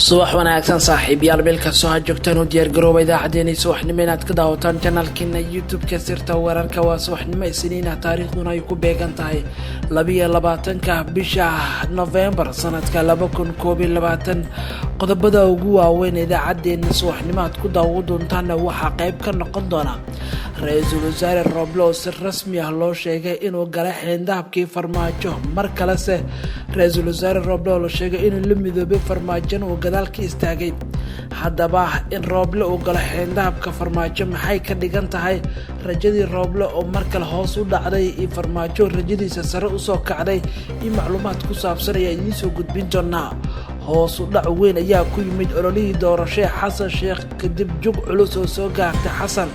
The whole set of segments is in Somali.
Subax wanaagsan, saaxiibyaal, meel kastoo ha joogtaan, u diyaargarooba idaacaddeenii subaxnimo inaad ka daawataan janalkeena YouTube-ka Sirta Wararka. Waa subaxnimo Isniina, taariikhduna ay ku beegan tahay 22-ka bisha Novembar, sanadka 2021. Qodobada ugu waaweyn idaacadeena subaxnimo aad ku daawo doontaanna waxaa qayb ka noqon doona Ra-iisul Wasaare Rooble oo si rasmi ah loo sheegay inuu galay xeendahabkii Farmaajo. Mar kalese Ra-iisul Wasaare Rooble oo la sheegay inuu la midoobay Farmaajona uu gadaal ka istaagay. Haddaba, in Rooble uu galo xeendahabka Farmaajo maxay ka dhigan tahay? Rajadii Rooble oo mar kale hoos u dhacday iyo Farmaajo rajadiisa sare usoo kacday iyo macluumaad ku saabsan ayaa idiin soo gudbin doonaa. Hoos u dhac weyn ayaa ku yimid ololihii doorashee Xasan Sheekh kadib jug culus oo soo gaartay Xasan.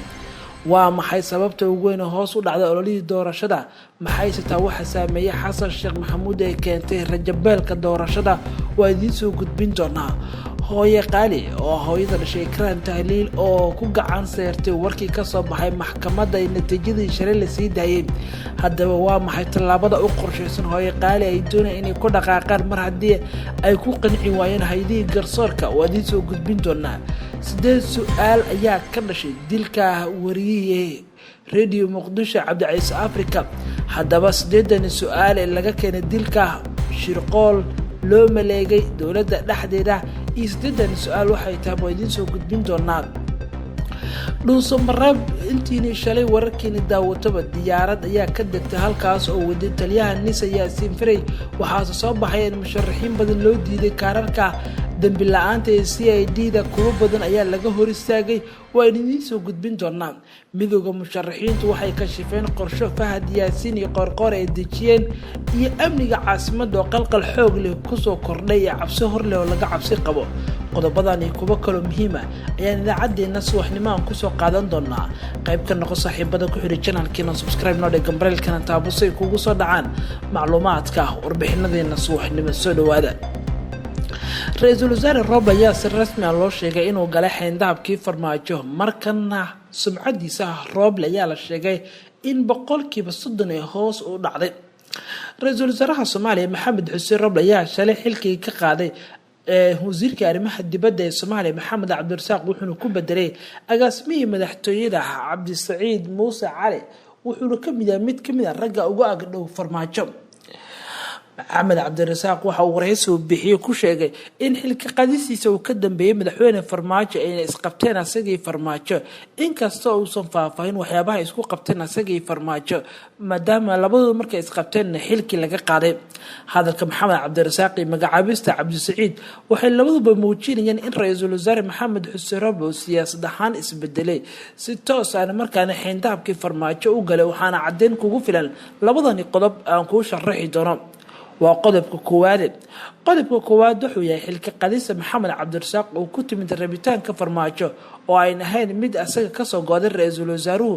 Waa maxay sababta ugu weyn oo hoos u dhacday ololihii doorashada? Maxayse taa waxa saameeyey Xasan Sheekh Maxamuud ee keentay rajabeelka doorashada? Waa idiin soo gudbin doonaa. Hooye Qaali oo hooyada dhashay Ikraan Tahliil oo ku gacan seertay warkii kasoo baxay maxkamadda ee natiijadii shalay lasii daayey. Haddaba, waa maxay tallaabada u qorshaysan Hooye Qaali ay doonaya inay ku dhaqaaqaan mar haddii ay ku qanci waayeen haydihii garsoorka? Waa idiin soo gudbin doonaa. Sideed su-aal ayaa ka dhashay dilka wariyihii Radio Muqdisho, Cabdiciise Africa. Haddaba, 8-dani su-aal ee laga keenay dilka, shirqool loo maleegay dowladda dhexdeeda iyo 8-dani su-aal waxay tahay, waa idiin soo gudbin doonaa. Dhuuso Mareeb, intiini shalay wararkiini daawataba, diyaarad ayaa ka degtay halkaas oo waday taliyaha NISA, Yaasiin Farey. Waxaase soo baxay in musharaxiin badan loo diiday kaararka dembi la-aanta ee CID da. Kuwo badan ayaa laga hor istaagay, waa idiin soo gudbin doonaa. Midooda musharaxiintu waxay kashifeen qorsho Fahad Yaasiin iyo Qoorqoor ay dejiyeen, iyo amniga caasimadda oo qalqal xoog leh kusoo kordhay iyo cabsi hor leh oo laga cabsi qabo. Qodobadan iyo kuwo kaloo muhiima ayaan idaacaddeenna subaxnimo aan kusoo qaadan doonaa. Qayb ka noqo saaxiibada ku xidhi janalkeena, subscribe noo dheh, gambaleelkana taabo si ay kugu soo dhacaan macluumaadka warbixinadeena subaxnimo. Soo dhawaada. Ra-iisul Wasaare Rooble ayaa si rasmi ah loo sheegay inuu galay xeyndahabkii Farmaajo. Markana sumcadiisa Rooble ayaa la sheegay in 30% ee hoos u dhacday. Ra-iisul Wasaaraha Soomaaliya, Maxamed Xuseen Rooble, ayaa shalay xilkii ka qaaday wasiirka arrimaha dibadda ee Soomaaliya, Maxamed Cabdirasaaq, wuxuuna ku bedelay agaasimihii madaxtooyada, Cabdisaciid Muuse Cali. Wuxuuna kamid yahay mid kamid a ragga uga agdhow Farmaajo. Maxamed Cabdirasaaq waxa uu waraysi bixiyey ku sheegay in xilka qadistiisa uu ka dambeeyey madaxweyne Farmaajo, ayna isqabteen asagii Farmaajo, inkastoo uusan faahfaahin waxyaabaha isku qabteen asagii Farmaajo, maadaama labadooda markay isqabteenna xilkii laga qaaday. Hadalka Maxamed Cabdirasaaq iyo magacaabista Cabdisaciid waxay labaduba muujinayeen in Ra-iisul Wasaare Maxamed Xuseen Rooble uu siyaasad ahaan isbedelay, si toos aana markaana xeyndahabkii Farmaajo u galay. Waxaana caddeyn kugu filan labadani qodob aan kuu sharaxi doono. Waa qodobka koowaade. Qodobka koowaad wuxuu yahay xilka qadista Maxamed Cabdirasaaq oo ku timid rabitaanka Farmaajo oo ayn ahayn mid asaga kasoo gooday ra-iisul wasaaruhu,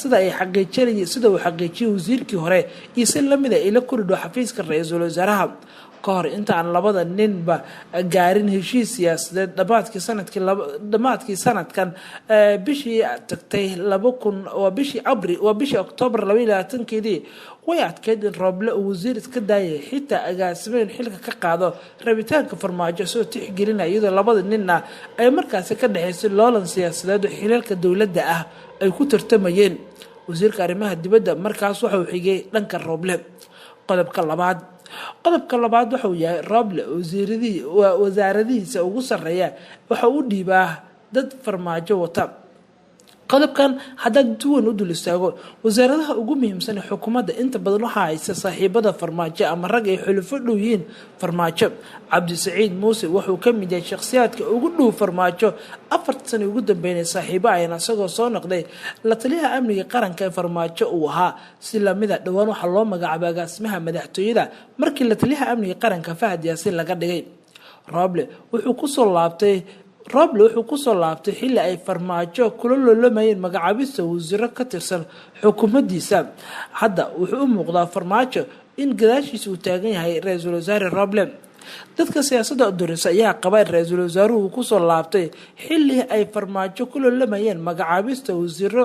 sida ay xaqiijinay sida uu xaqiijiyay wasiirkii hore iyo si lamida ila koridho xafiiska ra-iisul wasaaraha. Ka hor inta aan labada ninba gaarin heshiis siyaasadeed dhamaadkii sanadkan, bishii tagtay 2000, waa bishii abri, waa bishii Oktoobar 22-keedii, way adkeyd in Rooble uu wasiir iska daayay, xitaa agaasimeyn xilka ka qaado rabitaanka Farmaajo soo tixgelinaya, iyadoo labada ninna ay markaasi ka dhexaysay loolan siyaasadeed oo xilalka dowladda ah ay ku tartamayeen. Wasiirka arrimaha dibadda markaas waxauu xigay dhanka Rooble. Qodobka labaad wuxuu yahay Rooble wasiiradii wasaaradihiisa ugu sarreeya waxa u dhiibaa dad Farmaajo wata. Qodobkan haddaad duwan u dul istaago, wasaaradaha ugu muhiimsan ee xukuumadda inta badan waxaa haysta saaxiibada Farmaajo ama rag ay xulufo dhow yihiin Farmaajo. Cabdisaciid Muuse wuxuu ka mid yahay shakhsiyaadka ugu dhow Farmaajo. 4-ta sana ugu dambeynay saaxiibo ayana, isagoo soo noqday la taliyaha amniga qaranka ee Farmaajo uu ahaa. Si lamida, dhowaan waxaa loo magacaabay agaasimaha madaxtooyada markii la taliyaha amniga qaranka Fahad Yaasiin laga dhigay. Rooble wuxuu kusoo laabtay xilli ay Farmaajo kula loolamayeen magacaabista wasiiro ka tirsan xukuumaddiisa. Hadda wuxuu u muuqdaa Farmaajo in gadaashiisa uu taagan yahay Ra-iisul Wasaare Rooble. Dadka siyaasadda durisa ayaa qaba in ra-iisul wasaaruhu uu kusoo laabtay xilli ay Farmaajo ku loolamayeen magacaabista wasiiro.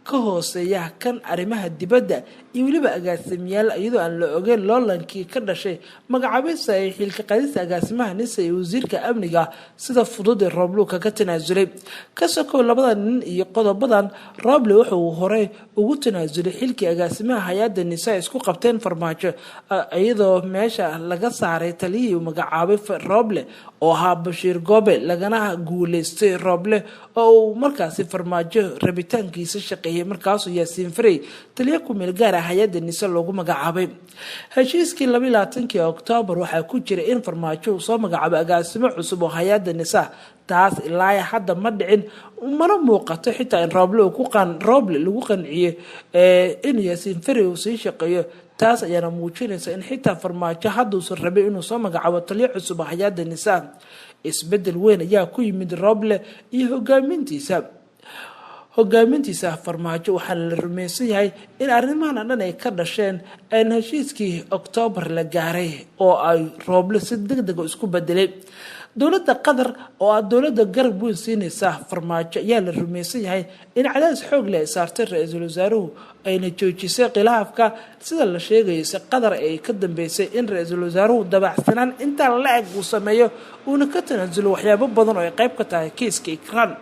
ka hooseeya kan arrimaha dibadda iyo weliba agaasimiyaal, iyadoo aan la ogeyn loolankii ka dhashay magacaabista ay xilka qaadista agaasimaha NISA iyo wasiirka amniga sida fudud ee Rooble kaga tanaasulay. Ka sokow labada nin iyo qodobadan, Rooble wuxuu horey ugu tanaasulay xilkii agaasimaha hay-adda NISA isku qabteen Farmaajo, iyadoo meesha laga saaray taliyihii uu magacaabay Rooble oo ahaa Bashiir Goobe, lagana guuleystay Rooble oo uu markaasi Farmaajo rabitaankiisa shaqeeyay, markaasuu Yaasiin Farey taliyo ku-meel gaar ah hay-adda NISA loogu magacaabay. Heshiiskii 22-kii Oktoobar waxaa ku jira in Farmaajo uu soo magacaabo agaasimo cusub oo hay-adda NISA. Taas ilaa hadda ma dhicin, mana muuqato xitaa in Rooble lagu qanciyey in Yaasiin Farey uu sii shaqeeyo. Taas ayaana muujinaysa in xitaa Farmaajo hadduusan rabay inuu soo magacaabo taliyo cusub oo hay-adda NISA. Isbedel weyn ayaa ku yimid Rooble iyo hogaamintiisa Farmaajo, waxaana la rumaysan yahay in arrimahan dhan ay ka dhasheen heshiiskii Oktoobar la gaaray oo ay Rooble si deg dega isku bedelay. Dowladda Qatar oo ah dowladda garab weyn siinaysa Farmaajo ayaa la rumaysan yahay in cadaadis xoog leh ay saartay ra-iisul wasaaruhu, ayna joojisay khilaafka. Sida la sheegayo, si Qatar ay ka dambeysay in ra-iisul wasaaruhu dabacsanaan intaa la eg uu sameeyo, uuna ka tanaasulo waxyaabo badan oo ay qayb ka tahay kiiska Ikraan.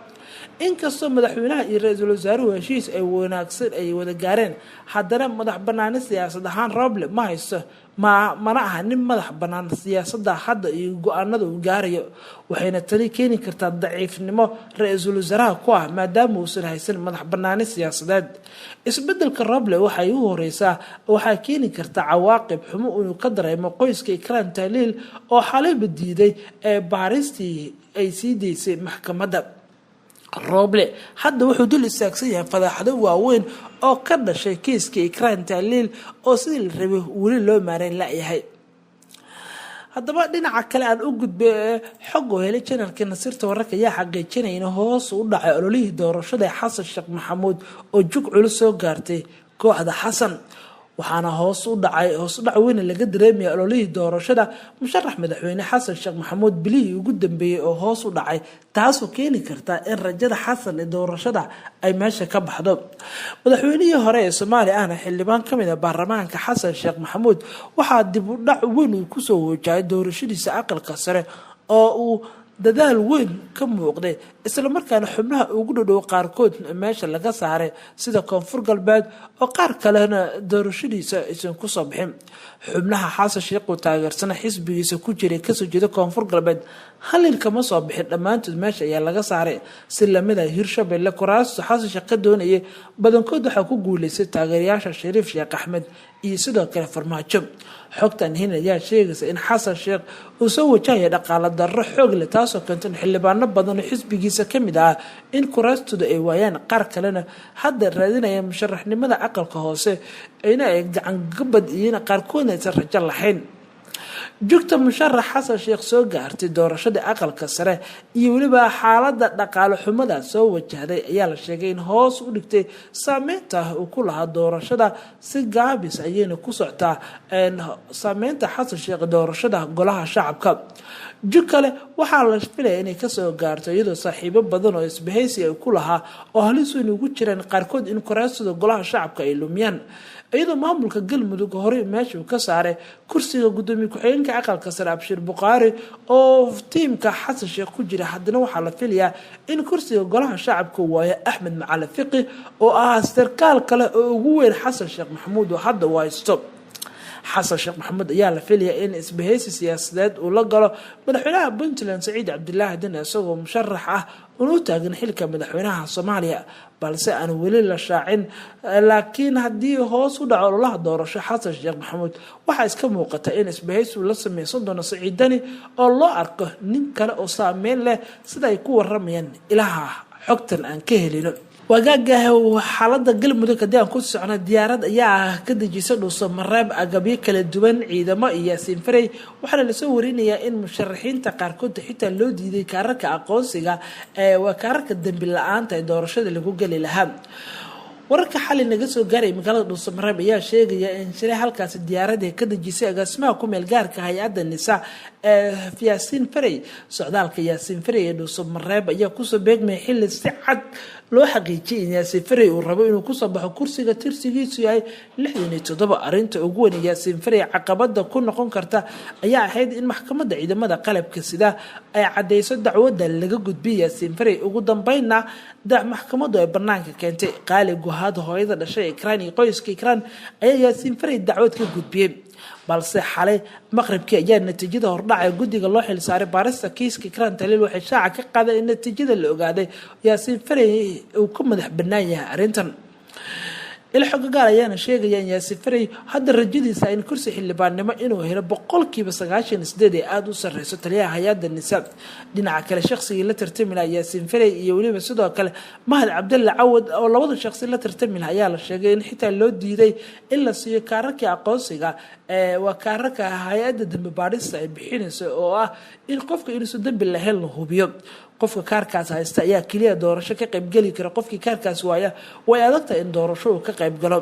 Inkastoo madaxweynaha iyo ra-iisul wasaaruhu heshiis ay wanaagsan ay wada gaareen, haddana madax banaani siyaasad ahaan Rooble ma haysto, mana aha nin madax bannaan siyaasadda hadda iyo go-aanada uu gaarayo, waxayna tani keeni kartaa daciifnimo ra-iisul wasaaraha ku ah, maadaama uusan haysan madax banaani siyaasadeed. Isbedelka Rooble waxay u horeysaa waxaa keeni karta cawaaqib xumo inuu ka dareemo qoyska Ikraan Tahliil oo xalayba diiday ee baaristii ay sii deysay maxkamadda. Rooble hadda wuxuu dul istaagsan yahay fadaaxado waaweyn oo ka dhashay kiiska Ikraan Tahliil oo sidii la rabay weli loo maareyn la-yahay. Haddaba dhinaca kale aan u gudbay, xog oo helay janalka Nasirta Wararka ayaa xaqiijinaya in hoos u dhacay ololihii doorashada ee Xasan Sheekh Maxamuud oo jug culus soo gaartay kooxda Xasan. Waxaana hoos u dhacay, hoos u dhac weyn laga dareemaya ololihii doorashada musharax madaxweyne Xasan Sheekh Maxamuud bilihii ugu dambeeyey oo hoos u dhacay, taasoo keeni karta in rajada Xasan ee doorashada ay meesha ka baxdo. Madaxweynihii hore ee Soomaaliya ahna xildhibaan kamid ah baarlamaanka Xasan Sheekh Maxamuud waxaa dib u dhac weyn uu kusoo wajahay doorashadiisa aqalka sare oo uu dadaal weyn ka muuqday, islamarkaana xubnaha ugu dhodhow qaarkood meesha laga saaray, sida Koonfur Galbeed oo qaar kalena doorashadiisa aysan kusoo bixin. Xubnaha Xasan Sheekh uu taageersana xisbigiisa ku jiray kasoo jeeda Koonfur Galbeed halil kama soo bixin, dhammaantood meesha ayaa laga saaray. Si lamid ah Hirshabelle, kuraasta Xasan Sheekh ka doonayay badankood waxaa ku guuleystay taageerayaasha Shariif Sheekh Axmed iyo sidoo kale Farmaajo. Xogtan hin ayaa sheegaysa in Xasan Sheekh uu soo wajahaya dhaqaalo darro xoog leh, taasoo keenta in xildhibaano badan oo xisbigiisa ka mid ah in kuraastooda ay waayaan, qaar kalena hadda raadinaya musharaxnimada aqalka hoose ina ay gacangabad iyona qaarkoodna aysan rajo lahayn. Jugta musharax Xasan Sheekh soo gaartay doorashada aqalka sare iyo weliba xaalada dhaqaale xumada soo wajahday ayaa la sheegay in hoos u dhigtay saameynta uu ku lahaa doorashada. Si gaabis ayayna ku socotaa saameynta Xasan Sheekh doorashada golaha shacabka. Jug kale waxaa la filaya inay kasoo gaarto, iyadoo saaxiibo badan oo isbahaysi ay ku lahaa oo halis weyn ugu jiraan qaarkood in kuraasada golaha shacabka ay lumiyaan, iyadoo maamulka Galmudug horey meesha uu ka saaray kursiga gudoomiye ku-xigeenka aqalka sare Abshiir Bukhaari oo tiimka Xasan Sheekh ku jira. Haddana waxaa la filayaa in kursiga golaha shacabka waayo Axmed Macalin Fiqi oo ah sarkaal kale oo ugu weyn Xasan Sheekh Maxamuud oo hadda uu haysto. Xasan Sheekh Maxamuud ayaa la filaya in isbahaysi siyaasadeed uu la galo madaxweynaha Puntland Saciid Cabdilaahi Deni, isagoo musharax ah una u taagan xilka madaxweynaha Soomaaliya, balse aan weli la shaacin. Laakiin haddii hoos u dhaco ololaha doorasho Xasan Sheekh Maxamuud, waxaa iska muuqata in isbahaysi uu la sameysan doono Saciid Deni oo loo arko nin kale oo saameyn leh, sida ay ku waramayaan ilaha xogtan aan ka helino. Wagaagaah xaalada Galmudug haddii aan ku socno, diyaarad ayaa ka dejisay Dhuuso Mareeb agabyo kala duwan, ciidamo iyo Yaasiin Farey. Waxaana lasoo warinayaa in musharaxiinta qaarkood xitaa loo diiday kaararka aqoonsiga ee waa kaararka dembi la-aanta ee doorashada lagu geli lahaa. Wararka xalay naga soo gaaray magaalada Dhuusamareeb ayaa sheegaya in shilay halkaasi diyaaradii ka dejisay agaasimaha ku meel gaarka hay-adda NISA ee Yaasiin Farey. Socdaalka Yaasiin Farey ee Dhuusamareeb ayaa kusoo beegmaya xilli si cad loo xaqiijiyay in Yaasiin Farey uu rabo inuu kusoo baxo kursiga tirsigiisu yahay 67. Arrinta ugu weyn Yaasiin Farey caqabada ku noqon karta ayaa ahayd in maxkamadda ciidamada qalabka sida ay cadeyso dacwadda laga gudbiyay Yaasiin Farey. Ugu dambeynna maxkamaddu ay banaanka keentay. Qaali Guhaad, hooyada dhashay Ikraan iyo qoyska Ikraan, ayaa Yaasiin Farey dacwad ka gudbiyey, balse xalay maqribkii ayaa natiijada hordhaca ee guddiga loo xilsaaray baarista kiiska Ikraan Taliil waxay shaaca ka qaadeen in natiijada la ogaaday Yaasiin Farey uu ka madax bannaan yahay arrintan. Ilxogagaal ayaana sheegaya in Yaasiin Farey hadda rajadiisa in kursi xildhibaannimo inuu helo 98% ee aada u sareyso taliyaha hay-adda NISA. Dhinaca kale, shaqsigii la tartami laha Yaasiin Farey iyo weliba sidoo kale Mahad Cabdalla Cawad oo labada shaqsi la tartami laha ayaa la sheegay in xitaa loo diiday in la siiyo kaararkii aqoonsiga ee waa kaararka hay-adda dambi baadhista ay bixinayso, oo ah in qofka inuusan dembi lahayn la hubiyo. Qofka kaarkaas haysta ayaa keliya doorasho ka qaybgeli kara. Qofkii kaarkaas waaya way adagtahay in doorasho uu ka qaybgalo.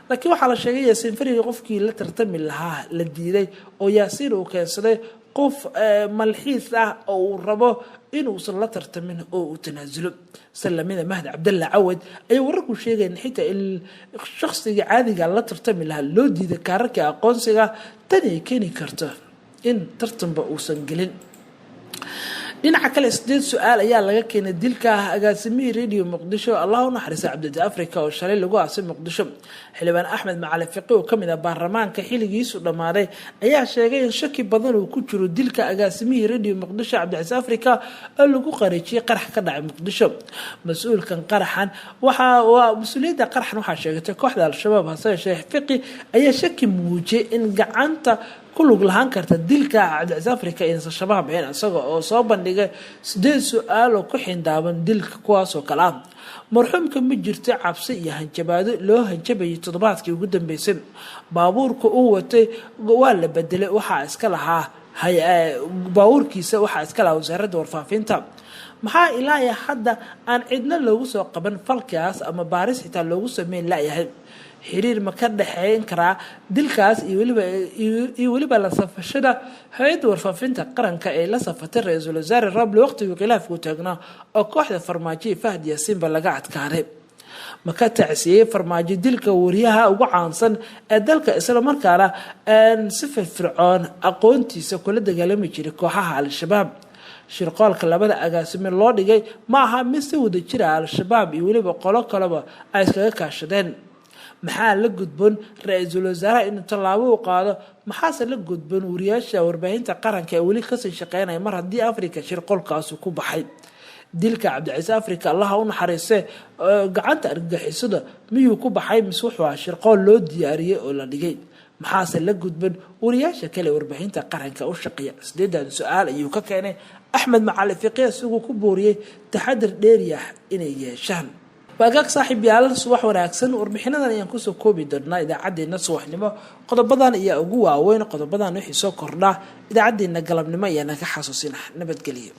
Laakiin waxaa la sheegay Yaasiin Farey qofkii la tartami lahaa la diiday, oo Yaasiin uu keensaday qof malxiis ah oo uu rabo inuusan la tartamin oo uu tanaasulo. Salamida Mahdi Cabdalla Cawad ayay wararku sheegayan xitaa in shakhsiga caadiga la tartami lahaa loo diiday kaararka aqoonsiga. Tani ay keeni karto in tartanba uusan gelin. Dhinaca kale, 8 su-aal ayaa laga keenay dilka agaasimihii Radio Muqdisho, Allah u naxariista, Cabdidi Africa, oo shalay lagu aasay Muqdisho. Xildhibaan Axmed Macalin Fiqi oo kamid ah baarlamaanka xiligiisu dhammaaday ayaa sheegay in shaki badan uu ku jiro dilka agaasimihii Radio Muqdisho Cabdicasiis Africa oo lagu qareejiyay qarax ka dhacay Muqdisho. Mas-uulkan qaraxan waa mas-uuliyadda qaraxan waxaa sheegatay kooxda Al-Shabaab. Hase yeeshee Fiqi ayaa shaki muujiyay in gacanta ku lug lahaan karta dilka Cabdicasiis Africa inaysan Shabaab ahayn, isaga oo soo bandhigay 8 su-aal oo ku xindaaban dilka, kuwaasoo kale ah: marxuumka ma jirto cabsi iyo hanjabaado loo hanjabayay toddobaadkii ugu dambeysay? Baabuurka uu watay waa la bedelay, waxaa iska lahaa baabuurkiisa, waxaa iska lahaa wasaaradda warfaafinta. Maxaa ilaa iyo hadda aan cidna loogu soo qaban falkaas ama baaris xitaa loogu sameyn layahay? Xiriir ma ka dhexeyn karaa dilkaas iyo weliba la safashada hay-adda warfaafinta qaranka ee la safatay ra-iisul wasaare Roble waqtigii khilaafku taagnaa oo kooxda Farmaajo iyo Fahd Yaasiinba laga adkaaday? Ma ka tacsiyey Farmaajo dilka wariyaha ugu caansan ee dalka, islamarkaana si firfircoon aqoontiisa kula dagaalami jiray kooxaha Al-Shabaab? Shirqoolka labada agaasime loo dhigay ma aha mid si wada jira Al-Shabaab iyo weliba qolo kaleba ay iskaga kaashadeen? Maxaa la gudboon ra-iisul wasaaraha inuu tallaabo u qaado? Maxaase la gudboon wariyaasha warbaahinta qaranka ee weli kasii shaqeynaya mar haddii Africa shirqoolkaasu ku baxay? Dilka Cabdicasiis Africa, Allaha u naxariiste, gacanta argagixisada miyuu ku baxay mise wuxuu ah shirqool loo diyaariyey oo la dhigay? Maxaase la gudban wariyaasha kale warbaahinta qaranka u shaqeeya? 8 su-aal ayuu ka keenay Axmed Macalin Fiqi, isagoo ku booriyey taxadir dheeriyah inay yeeshaan. Waagaag saaxiib yaal, subax wanaagsan. Warbixinadan ayaan kusoo koobi doonaa idaacadeena subaxnimo. Qodobadan ayaa ugu waaweyn. Qodobadan wixii soo kordha idaacadeena galabnimo ayaa naga xasuusina. Nabadgelyo.